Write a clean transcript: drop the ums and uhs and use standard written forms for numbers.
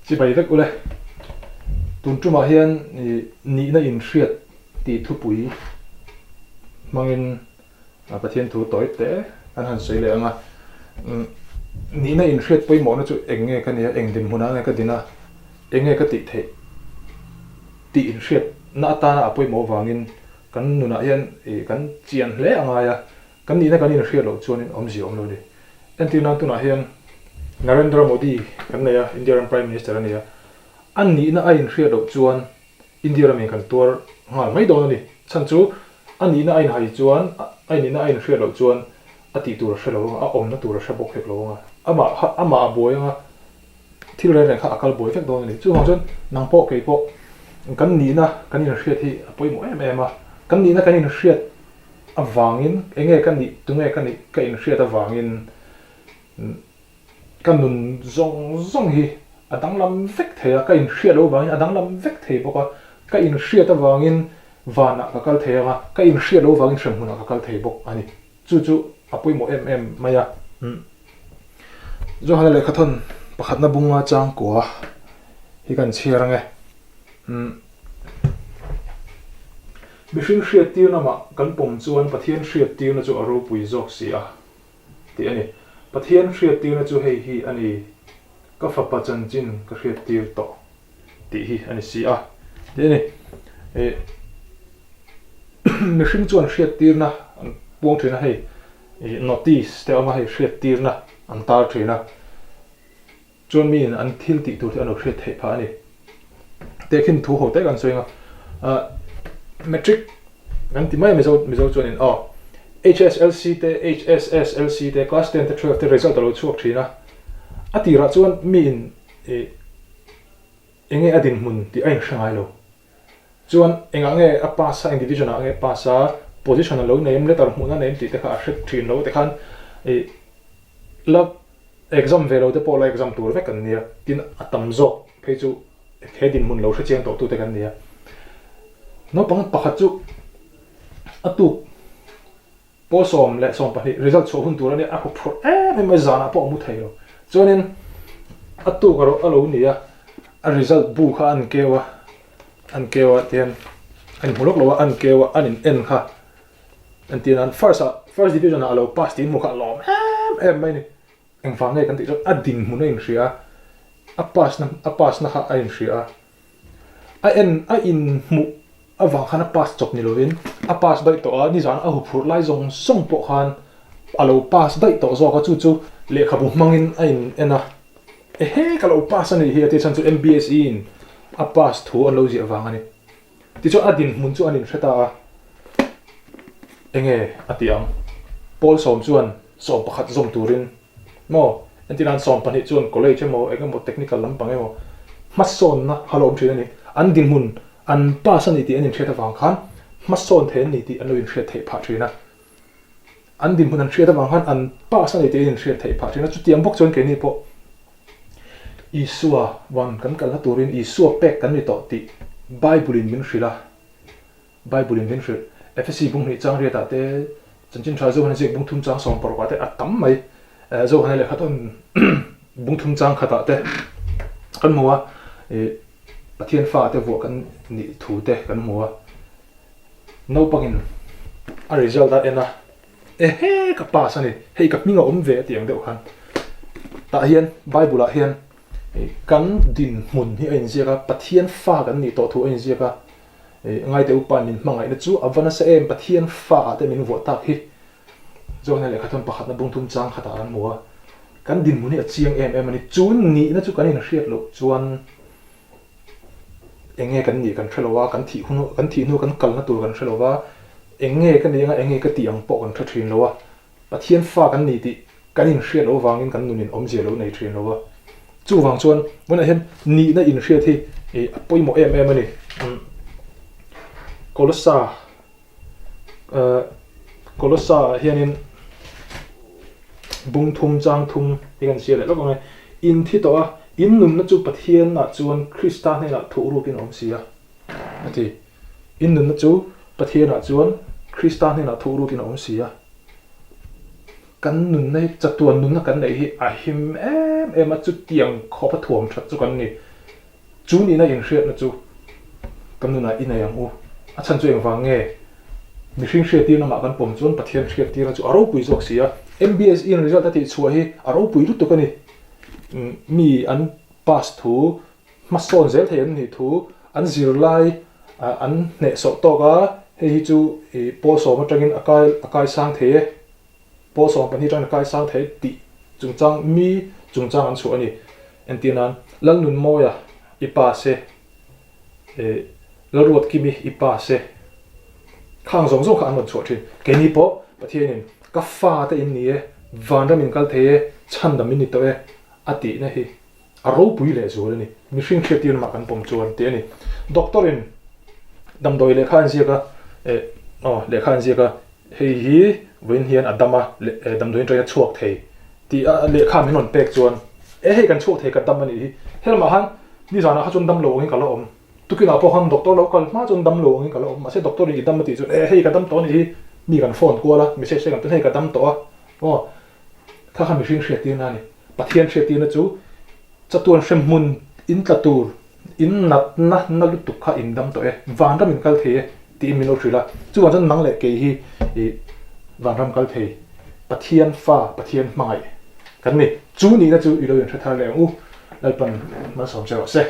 Chibai vek ule. Tun tumah hian nihna inhriat tih thupui hmangin Pathian thu tawi te kan han sawi leh ang a. Nihna inhriat pawimawhna chu eng nge ka nia, eng dinhmunah nge ka din a, eng nge ka tih theih tih inhriatna atana a pawimawh avangin kan nunah hian kan chian hle a ngai a. Kan nihna kan inhriat loh chuanin awmzia awm lo a ni. Entir nan tunah hian Narendra Modi kan nei a, India ram Prime Minister a ni a. A nihna a inhriat loh chuan India ramin kan tuar nghal mai dawn a ni. Chhan chu a nihna a inhai chuan, a nihna a inhriat loh chuan a tih tur a hre lo ang a, a awmna tur a hre bawk hek lo ang a. Amah amah a buai ang a, thil reng reng kha a kal buai vek dawn a ni. Chuvang chuan nang pawh kei pawh kan nihna kan inhriat hi a pawimawh em em a. Kan nihna kan inhriat avangin enge ka nih, tunge ka nih ka inhriat avangin ka nun zawng zawng hi a danglam vek thei a, ka inhriat loh avangin a danglam vek thei bawk a, ka inhriat avangin vanah ka kal thei ang a, ka inhriat loh avangin hremhmunah ka kal thei bawk a ni. Chu chu a pawimawh em em mai a. Johana lehkhathawn pakhatna bunga changkua hi kan chhiar ang e. Mihring hriattirna mah kan pawm chuan Pathian hriattirna chu a ropui zawk si a, tih a ni. Pathian hriattirna chu hei hi a ni, Ka fapa chanchin ka hriattir tawh, tih hi a ni si a, tih a ni. Mihring chuan hriattirna an puang thin a, hei notice te a awm a, hei hriattirna an tar thin a. Chuan miin an thil tih tur te an lo hriat theih phah a ni. Tehkhin thu ho te kan sawi ang a, Matric kan ti mai a Mizo Mizo chuanin aw HSLC te HSSLC te class ten te 12 te result a lo chhuak thin a, a tirah chuan miin ih enge a dinhmun tih a inhre ngai lo. Chuan engah nge a pass a eng division ah nge a pass a position a lo nei em letter hmuhna nei em tih te kha a hre thin lo te khan ih la Exam ve lo te pawh la exam tur vek kan nia, tin a tam zawk phei chu he dinhmun lo hrechiang tawh tute kan nia. Naupang pakhat chu a tuk pawl 12 result chhuah hun tur a nia, a hup phurh em em mai, zanah pawh a mu thei lo. Chuanin a tuk erawh a lo ni a, a result bu kha an keu a, an keu a tihian a inhmu lawk lo a, an keu a, an in en kha. Entir nan first ah first division ah a lo pass tih hmuh kha a lawm em em mai a ni. Engvang nge kan tih chuan a dinhmun a inhria a, a pass na a pass na kha a inhria a. A en a inhmuh avang khan a pass chawp ni lovin a pass daih tawh a, nizan a huphurh lai zawng zawng pawh khan a lo pass daih tawh zawk a, chu chu lehkhabu hmangin a in en a. Ehe ka lo pass a nih hi a tih chhan chu MBSE in a pass thu an lo ziah vang a ni. Tichuan a dinhmun chu an inhre ta a, Enge a ti ang? Pawl sawm chuan 11 zawm turin maw? Entir nan 12 chuan college emaw eng emaw technical lampang emaw hmasawnna kha lo awm thin a ni. An dinhmun an pass a ni tih an inhriat avang khan hmasawn thei an ni tih an lo inhriat theih phah thin a. An dinhmun an hriat avang khan an pass a ni tih an inhriat theih phah thin a. Chutiang bawk chuan keini pawh Isua van kan kalna turin Isua pek kan ni tawh tih Bible-in min hrilh a. Bible-in min hrilh. Efesi bung hnih chang riatah te, Chanchin Tha Zohana ziak bung thum chang 16 ah te a tam mai. Zohana lehkha tawn bung thum chang khatah te kan hmu a, Pathian fa te vuah kan nih thu te kan hmu a. Naupangin a result a en a, Ehe ka pass a ni, hei ka hming a awm ve a tih ang deuh khan. Tah hian Bible ah hian kan dinhmun hi a inziak a, Pathian fa kan nih tawh thu a inziak a, Ngaite upa min hmangaihna chu a va nasa em, Pathian fa ah te min vuah tak hi. Johana lehkhathawn pakhatna bungthum chang khatah kan hmu a, kan dinhmun hi a chiang em em a ni. Chu nihna chu kan inhriat loh chuan Eng nge kan nih kan hre lo a, kan thih hun kan thih hnu kan kalna tur kan hre lo va, eng nge ka nih anga eng nge ka tih ang pawh kan hre thin lo a, Pathian fa kan ni tih kan inhriat loh avangin kan nunin awmzia lo nei thin lo a, chuvang chuan vawiinah hian nihna inhriat hi a pawimawh em em a ni. Kolossa. Kolossa ah hianin bung thum chang thum hi kan hria leh lawk ang e. In thi tawh a, in nunna chu Pathian ah chuan Krista hnenah thuh rukin a awm si a, a ti. In nunna chu Pathian ah chuan Krista hnenah thuh rukin a awm si a. Kan nunna hi chatuan nunna kan neih hi a him em em a, chutiang khawpa thuam that chu kan ni. Chu nihna inhriatna chu kan nunah i nei ang u. A chhan chu engvang nge? Mihring hriattirna mah kan pawm chuan Pathian hriattirna chu a ropui zawk si a. MBSE in result a tihchhuah hi a ropui lutuk a ni. Mi an pass thu, hmasawn zel thei an nih thu, an zirlai an hnehsawh tawk a, hei hi chu pawl sawm atangin a kai a kaisang thei e. Pawl 12 atangin a kaisang thei tih chungchang mi chungchang an chhuah a ni. Entir nan, Lalnunmawia i pass e, eh Lalruatkimi i pass e, khang zawng zawng kha an rawn chhuah thin. Keini pawh Pathianin ka fate in ni e, vanram in kal thei e, chhandam in ni tawh e a tihna hi A ropui leh zual a ni. Mihring hriattir lamah kan pawm chuan tih a ni. Doctor in damdawi lehkha an ziak a, eh aw lehkha an ziak a, hei hi vawiin hian a dam a, eh damdawiin atangin a chhuak thei tih a lehkha min rawn pek chuan eh hei kan chhuak thei ka dam a nih hi. Helamah khan nizanah kha chuan dam lo angin ka la awm. Tukinah pawh khan doctor lo kal hma chuan dam lo angin ka la awm. Mahse doctor in i dam a tih chuan eh hei ka dam tawh a nih hi. Mi kan phone kual a, message te kan tum hei ka dam tawh a aw. Kha kha mihring hriattirna a ni. Pathian hriattirna chu chatuan hremhmun in tla tur, in natna na lutuk kha in dam tawh e, vanram in kal thei e tiin min lo hrilh a. Chuvang chuan nang leh kei hi i vanram kal thei, Pathian fa, Pathian hmangaih kan ni. Chu nihna chu i lo inhre thar leh ang u. Lalpan malsawm che rawh se.